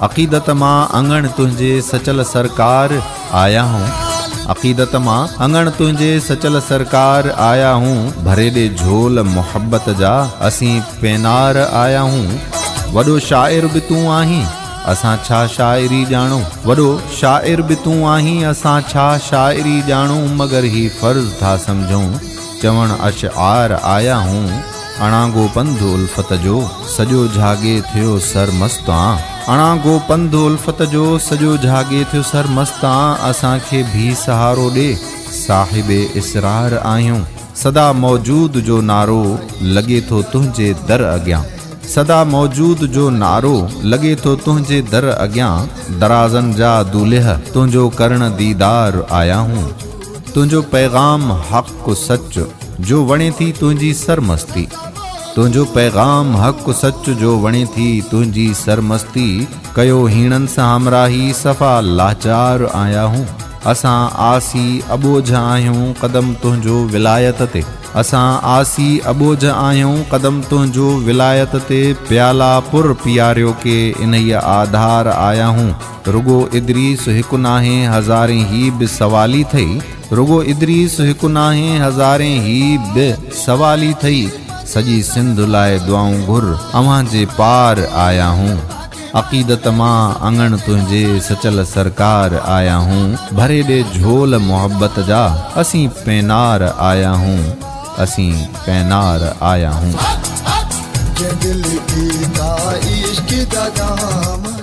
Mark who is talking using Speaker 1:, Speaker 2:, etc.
Speaker 1: عقيدت مان اڱڻ تنهنجي سچل سرڪار آيا هون عقيدت مان اڱڻ تنهنجي سچل سرڪار آيا هون ڀري ڏي جهول محبت جا اسين پينار آيا هون وڏو شاعر به تون آهين اسان ڇا شاعري ڄاڻون وڏو شاعر به تون آهين اسان ڇا شاعري ڄاڻون مگر هي فرض ٿا سمجهون چوڻ اشعار آيا هون اڻانگو پنڌ الفت جو سڄو جهاڳي ٿيو سرمست آن اڻانگو پنڌ الفت جو سڄو جهاڳي ٿيو سرمست آن اسان کي ڀي سهارو ڏي صاحب اسرار آهيون سدا موجود جو نعرو لڳي ٿو تنهنجي در اڳيان سدا موجود جو نعرو لڳي ٿو تنهنجي در اڳيان درازن جا دولهه تنهنجو ڪرڻ ديدار آيا هون تنهنجو پيغام حق سچ جو وڻي ٿي تنهنجي سرمستي تنهنجو پيغام حق سچ جو وڻي ٿي تنهنجي سرمستي ڪيو هيڻن سان همراهي صفا لاچار آيا هون اسان عاصي اٻوجهه آهيون قدم تنهنجو ولايت تي اسان عاصي اٻوجهه آهيون قدم تنهنجو ولايت تي پيالا پر پياريو ڪي انهيء آڌار آيا هون رڳو ادريس هڪ ناهي هزارين هي به سوالي ٿئي رڳو ادريس هڪ ناهي هزارين هي به سوالي ٿئي سڄي سنڌ لاء دعائون گهر اوهان جي پار آيا هون عقيدت مان اڱڻ تنهنجي سچل سرڪار آيا هون ڀري ڏي جهول محبت جا اسين پينار آيا هون اسين پينار آيا هون.
Speaker 2: جنهن دل پيتا عشق دا جام.